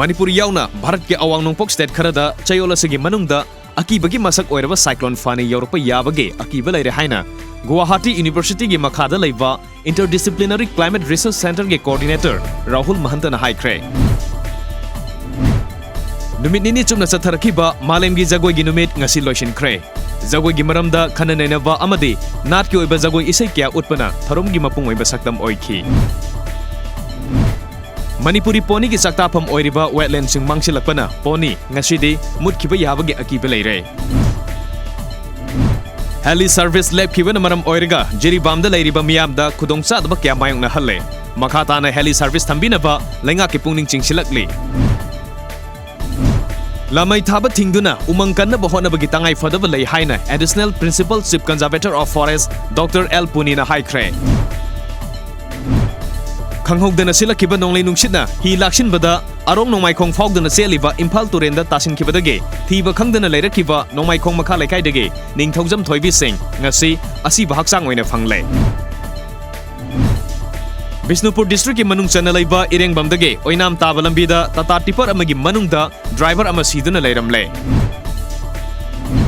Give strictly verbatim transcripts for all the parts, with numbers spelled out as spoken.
ꯃꯅꯤꯄꯨꯔ ꯌꯥꯎꯅ ꯚꯥꯔꯠꯀꯤ ꯑꯋꯥꯡ ꯅꯣꯡꯄꯣꯛ state ꯈꯔꯗ ꯆꯌꯣꯜ ꯑꯁꯤꯒꯤ ꯃꯅꯨꯡꯗ ꯑꯀꯤꯕꯒꯤ ꯃꯁꯛ ꯑꯣꯏꯔꯕ cyclone ꯐꯥꯅꯤ ꯌꯧꯔꯛꯄ ꯌꯥꯕꯒꯤ ꯑꯀꯤꯕ ꯂꯩꯔꯦ ꯍꯥꯏꯅ ꯒꯨꯋꯥꯍꯥꯇꯤ Universityꯒꯤ ꯃꯈꯥꯗ ꯂꯩꯕ Interdisciplinary Climate Research Centreꯒꯤ coordinator Rahul ꯃꯍꯟꯇꯅ ꯍꯥꯏꯈ꯭ꯔꯦ꯫ ꯅꯨꯃꯤꯠ ꯅꯤꯅꯤ ꯆꯨꯞꯅ ꯆꯠꯊꯔꯛꯈꯤꯕ ꯃꯥꯂꯦꯝꯒꯤ ꯖꯒꯣꯏꯒꯤ ꯅꯨꯃꯤꯠ ꯉꯁꯤ ꯂꯣꯏꯁꯤꯟꯈ꯭ꯔꯦ꯫ ꯖꯒꯣꯏꯒꯤ ꯃꯔꯝꯗ ꯈꯟꯅ ꯅꯩꯅꯕ ꯑꯃꯗꯤ ꯅꯥꯠꯀꯤ ꯑꯣꯏꯕ ꯖꯒꯣꯏ ꯏꯁꯩ ꯀꯌꯥ ꯎꯠꯄꯅ ꯊꯧꯔꯝꯒꯤ ꯃꯄꯨꯡ ꯑꯣꯏꯕ ꯁꯛꯇꯝ ꯑꯣꯏꯈꯤ꯫ ꯃꯅꯤꯄꯨꯔꯤ ponyꯒꯤ ꯆꯥꯛꯇꯥꯐꯝ ꯑꯣꯏꯔꯤꯕ wetlandꯁꯤꯡ ꯃꯥꯡꯁꯤꯜꯂꯛꯄꯅ pony ꯉꯁꯤꯗꯤ ꯃꯨꯠꯈꯤꯕ ꯌꯥꯕꯒꯤ ꯑꯀꯤꯕ ꯂꯩꯔꯦ꯫ Heli service ꯂꯦꯞꯈꯤꯕꯅ ꯃꯔꯝ ꯑꯣꯏꯔꯒ ꯖꯤꯔꯤꯕꯥꯝꯗ ꯂꯩꯔꯤꯕ ꯃꯤꯌꯥꯝꯗ ꯈꯨꯗꯣꯡꯆꯥꯗꯕ ꯀꯌꯥ ꯃꯥꯌꯣꯛꯅꯍꯜꯂꯦ꯫ ꯃꯈꯥ ꯇꯥꯅ heli service ꯊꯝꯕꯤꯅꯕ ꯂꯩꯉꯥꯛꯀꯤ ꯄꯨꯛꯅꯤꯡ ꯆꯤꯡꯁꯤꯜꯂꯛꯂꯤ꯫ ꯂꯥꯃꯩ ꯊꯥꯕ ꯊꯤꯡꯗꯨꯅ ꯎꯃꯪ ꯀꯟꯅꯕ ꯍꯣꯠꯅꯕꯒꯤ ꯇꯉꯥꯏ ꯐꯗꯕ ꯂꯩ ꯍꯥꯏꯅ Additional Principal Chief Conservator of Forest Doctor L ꯄꯨꯅꯤꯅ ꯍꯥꯏꯈ꯭ꯔꯦ꯫ ꯈꯪꯍꯧꯗꯅ ꯁꯤꯜꯂꯛꯈꯤꯕ ꯅꯣꯡꯂꯩ ꯅꯨꯡꯁꯤꯠꯅ ꯍꯤ ꯂꯥꯛꯁꯤꯟꯕꯗ ꯑꯔꯣꯡ ꯅꯣꯡꯃꯥꯏꯈꯣꯡ ꯐꯥꯎꯗꯨꯅ ꯆꯦꯜꯂꯤꯕ ꯏꯝꯐꯥꯜ ꯇꯨꯔꯦꯟꯗ ꯇꯥꯁꯤꯟꯈꯤꯕꯗꯒꯤ ꯊꯤꯕ ꯈꯪꯗꯅ ꯂꯩꯔꯛꯈꯤꯕ ꯅꯣꯡꯃꯥꯏꯈꯣꯡ ꯃꯈꯥ ꯂꯩꯀꯥꯏꯗꯒꯤ ꯅꯤꯡꯊꯧꯖꯝ ꯊꯣꯏꯕꯤ ꯁꯤꯡ ꯉꯁꯤ ꯑꯁꯤꯕ ꯍꯛꯆꯥꯡ ꯑꯣꯏꯅ ꯐꯪꯂꯦ꯫ ꯕꯤꯁꯅꯨꯄꯨꯔ districtꯀꯤ ꯃꯅꯨꯡ ꯆꯟꯅ ꯂꯩꯕ ꯏꯔꯦꯡꯕꯝꯗꯒꯤ ꯑꯣꯏꯅꯥꯝ ꯇꯥꯕ ꯂꯝꯕꯤꯗ ꯇꯥꯇꯥ ꯇꯤꯄꯔ ꯑꯃꯒꯤ ꯃꯅꯨꯡꯗ driver ꯑꯃ ꯁꯤꯗꯨꯅ ꯂꯩꯔꯝꯂꯦ꯫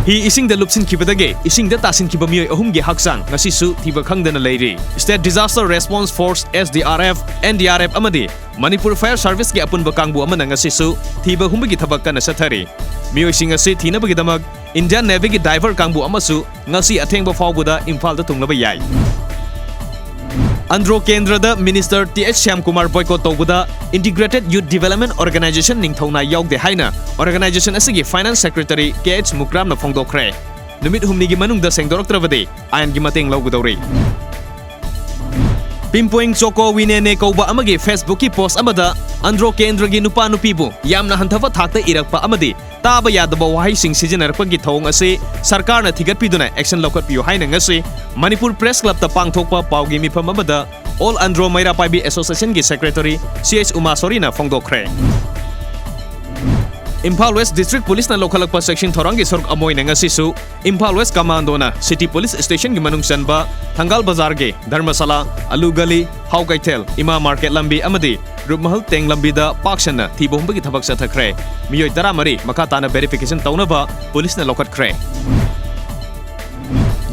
ꯍꯤ ꯏꯁꯤꯡꯗ ꯂꯨꯞꯁꯤꯟꯈꯤꯕꯗꯒꯤ ꯏꯁꯤꯡꯗ ꯇꯥꯁꯤꯟꯈꯤꯕ ꯃꯤꯑꯣꯏ ꯑꯍꯨꯝꯒꯤ ꯍꯛꯆꯥꯡ ꯉꯁꯤꯁꯨ ꯊꯤꯕ ꯈꯪꯗꯅ ꯂꯩꯔꯤ꯫ State Disaster Response Force, S D R F, N D R F ꯑꯃꯗꯤ ꯃꯅꯤꯄꯨꯔ Fire Serviceꯀꯤ ꯑꯄꯨꯟꯕ ꯀꯥꯡꯕꯨ ꯑꯃꯅ ꯉꯁꯤꯁꯨ ꯊꯤꯕ ꯍꯨꯝꯕꯒꯤ ꯊꯕꯛ ꯀꯟꯅ ꯆꯠꯊꯔꯤ꯫ ꯃꯤꯑꯣꯏꯁꯤꯡ ꯑꯁꯤ ꯊꯤꯅꯕꯒꯤꯗꯃꯛ Indian Navyꯒꯤ diver ꯀꯥꯡꯕꯨ ꯑꯃꯁꯨ ꯉꯁꯤ ꯑꯊꯦꯡꯕ ꯐꯥꯎꯕꯗ ꯏꯝꯐꯥꯜꯗ ꯊꯨꯡꯂꯕ ꯌꯥꯏ꯫ ꯑꯟꯗ꯭ꯔꯣ ꯀꯦꯟꯗ꯭ꯔꯗ Minister T H Shyamkumar boycott ꯇꯧꯕꯗ Integrated Youth Development Organisation ꯅꯤꯡꯊꯧꯅꯥ ꯌꯥꯎꯗꯦ ꯍꯥꯏꯅ organization ꯑꯁꯤꯒꯤ Finance Secretary ꯀꯦ ꯑꯩꯆ ꯃꯨꯀ꯭ꯔꯥꯝꯅ ꯐꯣꯡꯗꯣꯛꯈ꯭ꯔꯦ꯫ ꯅꯨꯃꯤꯠ ꯍꯨꯝꯅꯤꯒꯤ ꯃꯅꯨꯡꯗ ꯁꯦꯡꯗꯣꯔꯛꯇ꯭ꯔꯕꯗꯤ ꯑꯥꯏꯟꯒꯤ ꯃꯇꯦꯡ ꯂꯧꯒꯗꯧꯔꯤ꯫ ꯄꯤꯝꯄꯣꯏꯡ ꯆꯣꯀꯣ ꯋꯤꯅꯦꯅꯦ ꯀꯧꯕ ꯑꯃꯒꯤ Facebookꯀꯤ post ꯑꯃꯗ ꯑꯟꯗ꯭ꯔꯣ ꯀꯦꯟꯗ꯭ꯔꯒꯤ ꯅꯨꯄꯥ ꯅꯨꯄꯤꯕꯨ ꯌꯥꯝꯅ ꯍꯟꯊꯕ ꯊꯥꯛꯇ ꯏꯔꯛꯄ ꯑꯃꯗꯤ ꯇꯥꯕ ꯌꯥꯗꯕ ꯋꯥꯍꯩꯁꯤꯡ ꯁꯤꯖꯤꯟꯅꯔꯛꯄꯒꯤ ꯊꯧꯑꯣꯡ ꯑꯁꯤ ꯁꯔꯀꯥꯔꯅ ꯊꯤꯒꯠꯄꯤꯗꯨꯅ action ꯂꯧꯈꯠꯄꯤꯌꯨ ꯍꯥꯏꯅ ꯉꯁꯤ ꯃꯅꯤꯄꯨꯔ Press Clubꯇ ꯄꯥꯡꯊꯣꯛꯄ ꯄꯥꯎꯒꯤ ꯃꯤꯐꯝ ꯑꯃꯗ All Andro ꯃꯩꯔꯥ ꯄꯥꯏꯕꯤ Associationꯒꯤ Secretary ꯁꯤ ꯑꯩꯆ ꯎꯃꯥꯁꯣꯔꯤꯅ ꯐꯣꯡꯗꯣꯛꯈ꯭ꯔꯦ꯫ ꯏꯝꯐꯥꯜ West District Policeꯅ ꯂꯧꯈꯠꯂꯛꯄ ꯆꯦꯛꯁꯤꯟ ꯊꯧꯔꯥꯡꯒꯤ ꯁꯔꯨꯛ ꯑꯃ ꯑꯣꯏꯅ ꯉꯁꯤꯁꯨ ꯏꯝꯐꯥꯜ West Commandoꯅ City Police Stationꯒꯤ ꯃꯅꯨꯡ ꯆꯟꯕ ꯊꯪꯒꯥꯜ ꯕꯖꯥꯔꯒꯤ ꯙꯔꯃꯁꯥꯂꯥ, ꯑꯂꯨ ꯒꯂꯤ, ꯍꯥꯎ ꯀꯩꯊꯦꯜ, ꯏꯃꯥ ꯃꯥꯔꯀꯦꯠ ꯂꯝꯕꯤ ꯑꯃꯗꯤ ꯔꯨꯞꯃꯍꯜ ꯇꯦꯡ ꯂꯝꯕꯤꯗ ꯄꯥꯛ ꯁꯟꯅ ꯊꯤꯕ ꯍꯨꯝꯕꯒꯤ ꯊꯕꯛ ꯆꯠꯊꯈ꯭ꯔꯦ꯫ ꯃꯤꯑꯣꯏ ꯇꯔꯥꯃꯔꯤ ꯃꯈꯥ ꯇꯥꯅ verification ꯇꯧꯅꯕ ꯄꯨꯂꯤꯁꯅ ꯂꯧꯈꯠꯈ꯭ꯔꯦ꯫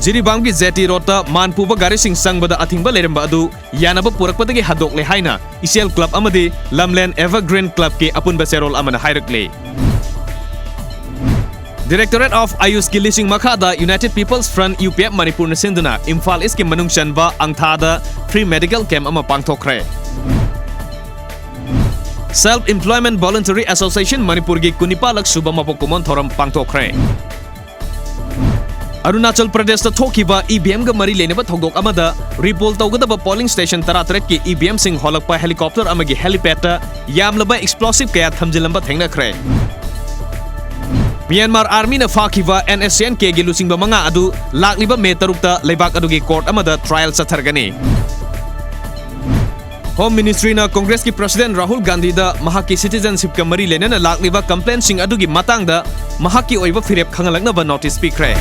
ꯖꯤꯔꯤꯕꯥꯝꯒꯤ ꯖꯦꯇꯤ ꯔꯣꯗꯇ ꯃꯥꯟ ꯄꯨꯕ ꯒꯥꯔꯤꯁꯤꯡ ꯆꯪꯕꯗ ꯑꯊꯤꯡꯕ ꯂꯩꯔꯝꯕ ꯑꯗꯨ ꯌꯥꯅꯕ ꯄꯨꯔꯛꯄꯗꯒꯤ ꯍꯟꯗꯣꯛꯂꯦ ꯍꯥꯏꯅ ꯏꯆꯦꯜ ꯀ꯭ꯂꯕ ꯑꯃꯗꯤ ꯂꯝꯂꯦꯟ ꯑꯦꯚꯔꯒ꯭ꯔꯤꯟ ꯀ꯭ꯂꯕꯀꯤ ꯑꯄꯨꯟꯕ ꯆꯦꯔꯣꯜ ꯑꯃꯅ ꯍꯥꯏꯔꯛꯂꯤ꯫ Directorate of Ayushꯀꯤ ꯂꯤꯁꯤꯡ ꯃꯈꯥꯗ United People's Front, UPF, ꯃꯅꯤꯄꯨꯔꯅ ꯁꯤꯟꯗꯨꯅ ꯏꯝꯐꯥꯜ ꯏꯁꯀꯤ ꯃꯅꯨꯡ ꯆꯟꯕ ꯑꯪꯊꯥꯗ free medical camp ꯑꯃ ꯄꯥꯡꯊꯣꯛꯈ꯭ꯔꯦ꯫ Self Employment Voluntary Association ꯃꯅꯤꯄꯨꯔꯒꯤ ꯀꯨꯟꯅꯤꯄꯥꯜꯂꯛ ꯁꯨꯕ ꯃꯄꯣꯛ ꯀꯨꯝꯑꯣꯟ ꯊꯧꯔꯝ ꯄꯥꯡꯊꯣꯛꯈ꯭ꯔꯦ꯫ ꯑꯔꯨꯅꯥꯆꯜ ꯄ꯭ꯔꯗꯦꯁꯇ ꯊꯣꯛꯈꯤꯕ EVMꯒ ꯃꯔꯤ ꯂꯩꯅꯕ ꯊꯧꯗꯣꯛ ꯑꯃꯗ repoll ꯇꯧꯒꯗꯕ polling station ꯇꯔꯥꯇꯔꯦꯠꯀꯤ EVMꯁꯤꯡ ꯍꯣꯜꯂꯛꯄ helicopter ꯑꯃꯒꯤ helipadꯇ ꯌꯥꯝꯂꯕ explosive ꯀꯌꯥ ꯊꯝꯖꯤꯜꯂꯝꯕ ꯊꯦꯡꯅꯈ꯭ꯔꯦ꯫ ꯃ꯭ꯌꯥꯟꯃꯥꯔ ꯑꯥꯔꯃꯤꯅ ꯐꯥꯈꯤꯕ NSCN-Kꯒꯤ ꯂꯨꯆꯤꯡꯕ ꯃꯉꯥ ꯑꯗꯨ ꯂꯥꯛꯂꯤꯕ ꯃꯦ ꯇꯔꯨꯛꯇ ꯂꯩꯕꯥꯛ ꯑꯗꯨꯒꯤ ꯀꯣꯔꯠ ꯑꯃꯗ trial ꯆꯠꯊꯔꯒꯅꯤ꯫ ꯍꯣꯝ ꯃꯤꯅꯤꯁꯇ꯭ꯔꯤꯅ ꯀꯣꯡꯒ꯭ꯔꯦꯁꯀꯤ ꯄ꯭ꯔꯁꯤꯗꯦꯟꯠ ꯔꯥꯍꯨꯜ ꯒꯥꯟꯙꯤꯗ ꯃꯍꯥꯛꯀꯤ citizenshipꯀ ꯃꯔꯤ ꯂꯩꯅꯅ ꯂꯥꯛꯂꯤꯕ complaintꯁꯤꯡ ꯑꯗꯨꯒꯤ ꯃꯇꯥꯡꯗ ꯃꯍꯥꯛꯀꯤ ꯑꯣꯏꯕ ꯐꯤꯔꯦꯞ ꯈꯪꯍꯜꯂꯛꯅꯕ ꯅꯣꯇꯤꯁ ꯄꯤꯈ꯭ꯔꯦ꯫